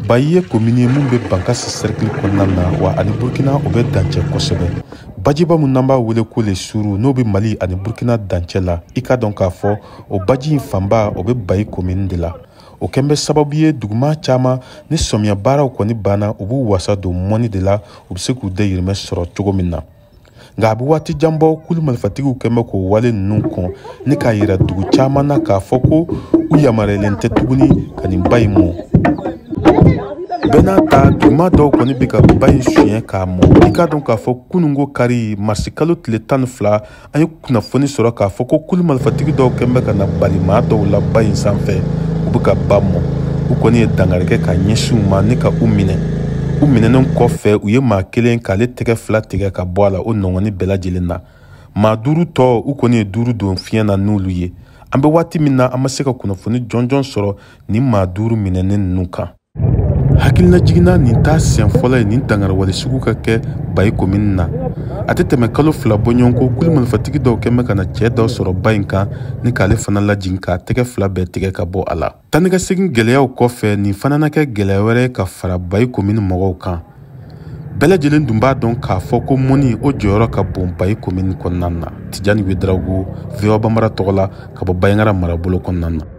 Bayi ye komini ye min bɛ Bankasi sɛrikili kɔnɔna na, wa ani Burkina o bɛ dancɛ kosɛbɛ. Bajiba min n'an b'a wele ko le Suru, n'o bɛ Mali ani Burkina dancɛ la, i k'a dɔn k'a fɔ o baji in fanba o bɛ Bayi komini de la. O kɛn bɛ sababu ye duguma caman ni sɔmiya baaraw kɔni banna, u b'u wasa don mɔni de la, u bɛ se k'u dayirimɛ sɔrɔ cogo min na. Nka a bɛ waati jan bɔ, kulu marifatigiw kɛn bɛ k'o wale ninnu kɔn ni k'a yira dugu caman na k'a fɔ ko u yamaruyalen tɛ tuguni ka nin ba in mɔ. Bɛɛ n'a ta, duguma dɔw kɔni bɛ ka ba in suɲɛ k'a mɔ. I k'a dɔn k'a fɔ kununko kari marisikalo tile 12, an ye kunnafoni sɔrɔ k'a fɔ ko kulu marifatigi dɔw kɛn bɛ ka na bali maa dɔw la ba in sanfɛ, u bɛ ka ba mɔ. U kɔni ye dankari kɛ ka ɲɛsin u ma ni ka u minɛ. U minɛnen kɔfɛ, u ye maa kelen k'ale tɛgɛ fila tigɛ ka bɔ a la o nɔngɔni bɛɛ lajɛlen na. Maa 5 tɔ, u kɔni ye 5 don fiɲɛ na n'olu ye. An bɛ waati min na, an ma se ka kunnafoni jɔnjɔn sɔrɔ nin maa 5 minɛnen ninnu kan. Hakilina jiginna nin t'a siɲɛ fɔlɔ ye nin dankariwale sugu ka kɛ Bayi komini na. A tɛ tɛmɛ kalo 2 bɔɲɔgɔnko, kulu marifatigi dɔw kɛn bɛ ka na cɛɛ dɔ sɔrɔ ba in kan ni k'ale fana lajigin k'a tɛgɛ 2 bɛɛ tigɛ ka bɔ a la. Taa ni ka segin gɛlɛyaw kɔfɛ, nin fana na kɛ gɛlɛya wɛrɛ ye ka fara Bayi komini mɔgɔw kan. Bɛɛ lajɛlen dun b'a dɔn k'a fɔ ko mɔni o jɔyɔrɔ ka bon Bayi komini kɔnɔna na. Tijani Wedarago, VOA Bambara tɔgɔ la, ka bɔ Bayangara marabolo kɔnɔna na.